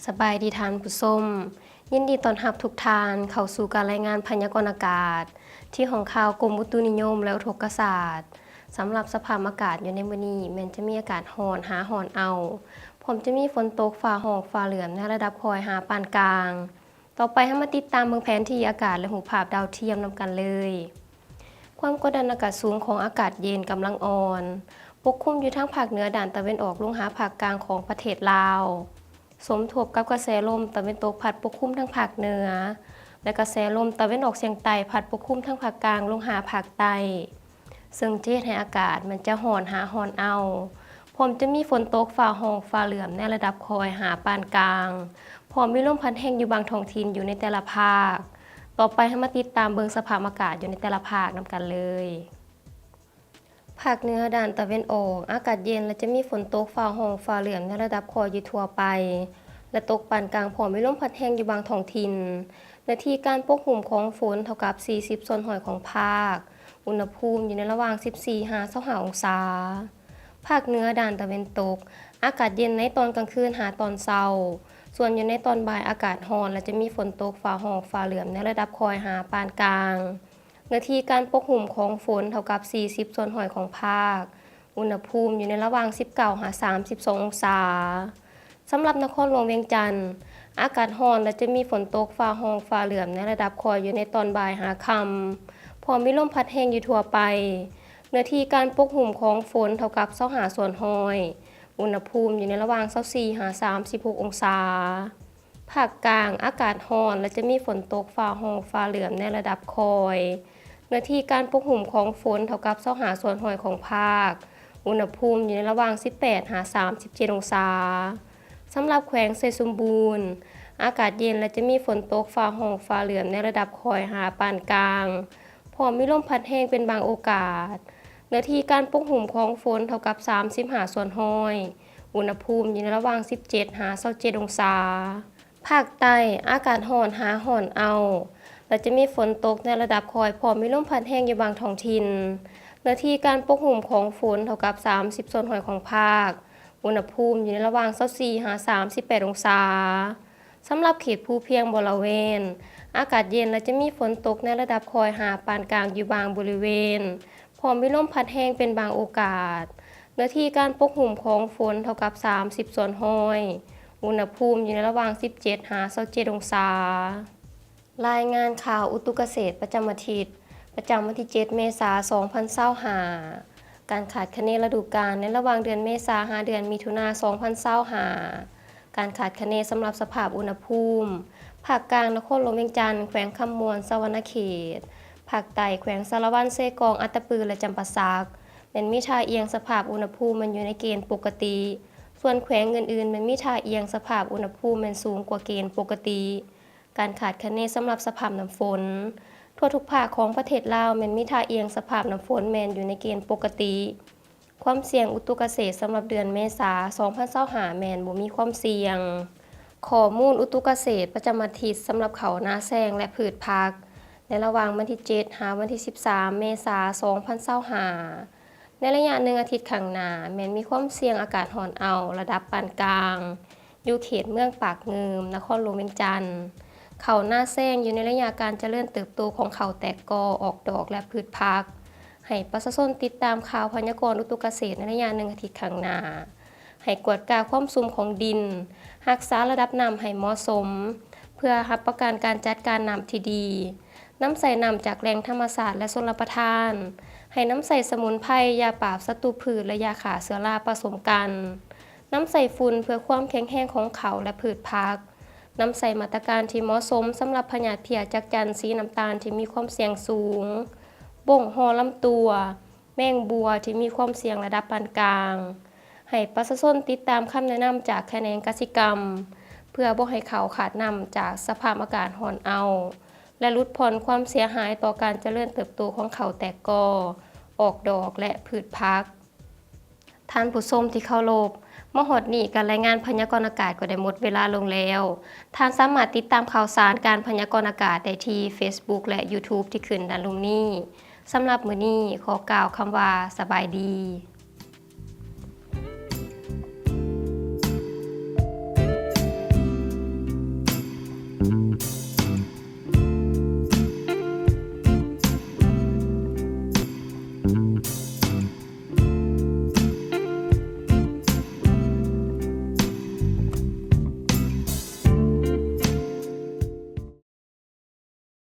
ສະບາຍດີທ່ານຜູ້ຊົມ, ຍິນດີຕ້ອນຮັບທຸກທ່ານເຂົ້າສູ່ການລາຍງານພະຍາກອນອາກາດ ທີ່ຫ້ອງຂ່າວກົມອຸຕຸນິຍົມ ແລະ ອຸທົກກະສາດ. ສຳລັບສະພາບອາກາດຢູ່ໃນມື້ນີ້ ແມ່ນຈະມີອາກາດຮ້ອນຫາຮ້ອນເອົາ, ພ້ອມຈະມີຝົນຕົກ, ຟ້າຮ້ອງ, ຟ້າເຫຼື້ອມໃນລະດັບຄ່ອຍຫາປານກາງ. ຕໍ່ໄປເຮົາມາຕິດຕາມເບິ່ງແຜນທີ່ອາກາດ ແລະ ຮູບພາບດາວທຽມນຳກັນເລີຍ. ຄວາມກົດດັນອາກາດສູງຂອງອາກາດເຢັນກຳລັງອ່ອນ ປົກຄຸມຢູ່ທາງພາກເໜືອດ້ານຕາເວັນອອກລົງຫາພາກກາງຂອງປະເທດລາວ, ສົມທົບກັບກະແສລົມຕາເວັນຕົກພັດປົກຄຸມທາງພາກເໜືອ ແລະ ກະແສລົມຕາເວັນອອກສຽງໃຕ້ພັດປົກຄຸມທາງພາກກາງລົງຫາພາກໃຕ້. ເຊິ່ງຈະເຮັດໃຫ້ອາກາດມັນຈະຮ້ອນຫາຮ້ອນເອົາ, ພ້ອມຈະມີຝົນຕົກ, ຟ້າຮ້ອງ, ຟ້າເຫຼື້ອມໃນລະດັບຄ່ອຍຫາປານກາງ, ພ້ອມມີລົມພັດແຮງຢູ່ບາງທ້ອງຖິ່ນຢູ່ໃນແຕ່ລະພາກ. ຕໍ່ໄປເຮົາມາຕິດຕາມເບິ່ງສະພາບອາກາດຢູ່ໃນແຕ່ລະພາກນຳກັນເລີຍ. ພາກເໜືອດ້ານຕາເວັນອອກ ອາກາດເຢັນ ແລະ ຈະມີຝົນຕົກ, ຟ້າຮ້ອງ, ຟ້າເຫຼື້ອມໃນລະດັບຄ່ອຍຢູ່ທົ່ວໄປ ແລະ ຕົກປານກາງ ພ້ອມມີລົມພັດແຮງຢູ່ບາງທ້ອງຖິ່ນ. ເນື້ອທີ່ການປົກຫຸ້ມຂອງຝົນເທົ່າກັບສີ່ສິບສ່ວນຮ້ອຍຂອງພາກ. ອຸນຫະພູມຢູ່ໃນລະຫວ່າງສິບສີ່ຫາຊາວຫ້າອົງສາ. ພາກເໜືອດ້ານຕາເວັນຕົກ ອາກາດເຢັນໃນຕອນກາງຄືນຫາຕອນເຊົ້າ, ສ່ວນຢູ່ໃນຕອນບ່າຍອາກາດຮ້ອນ ແລະ ຈະມີຝົນຕົກ, ຟ້າຮ້ອງ, ຟ້າເຫຼື້ອມໃນລະດັບຄ່ອຍຫາປານກາງ. ເນື້ອທີ່ການປົກຫຸ້ມຂອງຝົນເທົ່າກັບສີ່ສິບສ່ວນຮ້ອຍຂອງພາກ. ອຸນຫະພູມຢູ່ໃນລະຫວ່າງສິບເກົ້າຫາສາມສິບສອງອົງສາ. ສຳລັບນະຄອນຫຼວງວຽງຈັນ, ອາກາດຮ້ອນ ແລະ ຈະມີຝົນຕົກ, ຟ້າຮ້ອງ, ຟ້າເຫຼື້ອມໃນລະດັບຄ່ອຍຢູ່ໃນຕອນບ່າຍຫາຄ່ຳ, ພ້ອມມີລົມພັດແຮງຢູ່ທົ່ວໄປ. ເນື້ອທີ່ການປົກຫຸ້ມຂອງຝົນເທົ່າກັບຊາວຫ້າສ່ວນຮ້ອຍ. ອຸນຫະພູມຢູ່ໃນລະຫວ່າງຊາວສີ່ຫາສາມສິບຫົກອົງສາ. ພາກກາງ ອາກາດຮ້ອນ ແລະ ຈະມີຝົນຕົກ, ຟ້າຮ້ອງ, ຟ້າເຫຼື້ອມໃນລະດັບຄ່ອຍ. ເນື້ອທີ່ການປົກຫຸ້ມຂອງຝົນເທົ່າກັບຊາວຫ້າສ່ວນຮ້ອຍຂອງພາກ. ອຸນຫະພູມຢູ່ໃນລະຫວ່າງສິບແປດຫາສາມສິບເຈັດອົງສາ. ສຳລັບແຂວງໄຊສົມບູນ, ອາກາດເຢັນ ແລະ ຈະມີຝົນຕົກ, ຟ້າຮ້ອງ, ຟ້າເຫຼື້ອມໃນລະດັບຄ່ອຍຫາປານກາງ, ພ້ອມມີລົມພັດແຮງເປັນບາງໂອກາດ. ເນື້ອທີ່ການປົກຫຸ້ມຂອງຝົນເທົ່າກັບສາມສິບຫ້າສ່ວນຮ້ອຍ. ອຸນຫະພູມຢູ່ໃນລະຫວ່າງສິບເຈັດຫາຊາວເຈັດອົງສາ. ພາກໃຕ້ ອາກາດຮ້ອນຫາຮ້ອນເອົາ ແລະ ຈະມີຝົນຕົກໃນລະດັບຄ່ອຍ ພ້ອມມີລົມພັດແຮງຢູ່ບາງທ້ອງຖິ່ນ. ເນື້ອທີ່ການປົກຫຸ້ມຂອງຝົນເທົ່າກັບສາມສິບສ່ວນຮ້ອຍຂອງພາກ. ອຸນຫະພູມຢູ່ໃນລະຫວ່າງຊາວສີ່ຫາສາມສິບແປດອົງສາ. ສຳລັບເຂດພູພຽງບໍລະເວນ, ອາກາດເຢັນ ແລະ ຈະມີຝົນຕົກໃນລະດັບຄ່ອຍຫາປານກາງຢູ່ບາງບໍລິເວນ, ພ້ອມມີລົມພັດແຮງເປັນບາງໂອກາດ. ເນື້ອທີ່ການປົກຫຸ້ມຂອງຝົນເທົ່າກັບສາມສິບສ່ວນຮ້ອຍ. ອຸນຫະພູມຢູ່ໃນລະຫວ່າງສິບເຈັດຫາຊາວເຈັດອົງສາ. ລາຍງານຂ່າວອຸຕຸກະເສດປະຈຳອາທິດ ປະຈຳວັນທີເຈັດເມສາ ສອງພັນຊາວຫ້າ. ການຄາດຄະເນລະດູການໃນລະຫວ່າງເດືອນເມສາຫາເດືອນມິຖຸນາ ສອງພັນຊາວຫ້າ. ການຄາດຄະເນສຳລັບສະພາບອຸນຫະພູມ, ພາກກາງນະຄອນຫຼວງວຽງຈັນ, ແຂວງຄຳມ່ວນ, ສະຫວັນນະເຂດ, ພາກໃຕ້ແຂວງສາລະວັນ, ເຊກອງ, ອັດຕະປື ແລະ ຈຳປາສັກ ແມ່ນມີທ່າອ່ຽງສະພາບອຸນຫະພູມແມ່ນຢູ່ໃນເກນປົກກະຕິ, ສ່ວນແຂວງອື່ນໆແມ່ນມີທ່າອ່ຽງສະພາບອຸນຫະພູມແມ່ນສູງກວ່າເກນປົກກະຕິ. ການຄາດຄະເນສຳລັບສະພາບນ້ຳຝົນ, ທົ່ວທຸກພາກຂອງປະເທດລາວແມ່ນມີທ່າອ່ຽງສະພາບນ້ຳຝົນແມ່ນຢູ່ໃນເກນປົກກະຕິ. ຄວາມສ່ຽງອຸຕຸກະເສດສຳລັບເດືອນເມສາ ສອງພັນຊາວຫ້າ ແມ່ນບໍ່ມີຄວາມສ່ຽງ. ຂໍ້ມູນອຸຕຸກະເສດປະຈຳອາທິດສຳລັບເຂົ້ານາແຊງ ແລະ ພືດຜັກ ໃນລະຫວ່າງວັນທີເຈັດຫາວັນທີສິບສາມເມສາ ສອງພັນຊາວຫ້າ. ໃນໄລຍະໜຶ່ງອາທິດຂ້າງໜ້າ ແມ່ນມີຄວາມສ່ຽງອາກາດຮ້ອນເອົາລະດັບປານກາງ ຢູ່ເຂດເມືອງປາກງື່ມ, ນະຄອນຫຼວງວຽງຈັນ. ເຂົ້ານາແຊງຢູ່ໃນໄລຍະການຈະເລີນເຕີບໂຕຂອງເຂົ້າແຕກກໍ, ອອກດອກ ແລະ ພືດຜັກ. ໃຫ້ປະຊາຊົນຕິດຕາມຂ່າວພະຍາກອນອຸຕຸກະເສດໃນໄລຍະໜຶ່ງອາທິດຂ້າງໜ້າ. ໃຫ້ກວດກາຄວາມຊຸ່ມຂອງດິນ, ຮັກສາລະດັບນ້ຳໃຫ້ເໝາະສົມ ເພື່ອຮັບປະກັນການຈັດການນ້ຳທີ່ດີ. ນຳໃຊ້ນ້ຳຈາກແຫຼ່ງທຳມະຊາດ ແລະ ຊົນລະປະທານ. ໃຫ້ນຳໃຊ້ສະໝຸນໄພ, ຢາປາບສັດຕູພືດ ແລະ ຢາຂ້າເຊື້ອລາປະສົມກັນ. ນຳໃຊ້ຝຸ່ນເພື່ອຄວາມແຂງແຮງຂອງເຂົ້າ ແລະ ພືດຜັກ. ນຳໃຊ້ມາດຕະການທີ່ເໝາະສົມສຳລັບພະຍາດເພຍຈັກຈັນສີນ້ຳຕານທີ່ມີຄວາມສ່ຽງສູງ, ບົ້ງຫໍ່ລຳຕົວ, ແມງບົວທີ່ມີຄວາມສ່ຽງລະດັບປານກາງ. ໃຫ້ປະຊາຊົນຕິດຕາມຄຳແນະນຳຈາກຂະແໜງກະສິກຳ ເພື່ອບໍ່ໃຫ້ເຂົ້າຂາດນ້ຳຈາກສະພາບອາກາດຮ້ອນເອົາ ແລະ ຫຼຸດຜ່ອນຄວາມເສຍຫາຍຕໍ່ການຈະເລີນເຕີບໂຕຂອງເຂົ້າແຕກກໍ, ອອກດອກ ແລະ ພືດຜັກ. ທ່ານຜູ້ຊົມທີ່ເຄົາລົບ, ມາຮອດນີ້ການລາຍງານພະຍາກອນອາກາດກໍໄດ້ໝົດເວລາລົງແລ້ວ. ທ່ານສາມາດຕິດຕາມຂ່າວສານການພະຍາກອນອາກາດໄດ້ທີ່ Facebook ແລະ YouTube ທີ່ຂຶ້ນດ້ານລຸ່ມນີ້. ສຳລັບມື້ນີ້ ຂໍກ່າວຄຳວ່າ ສະບາຍດີ.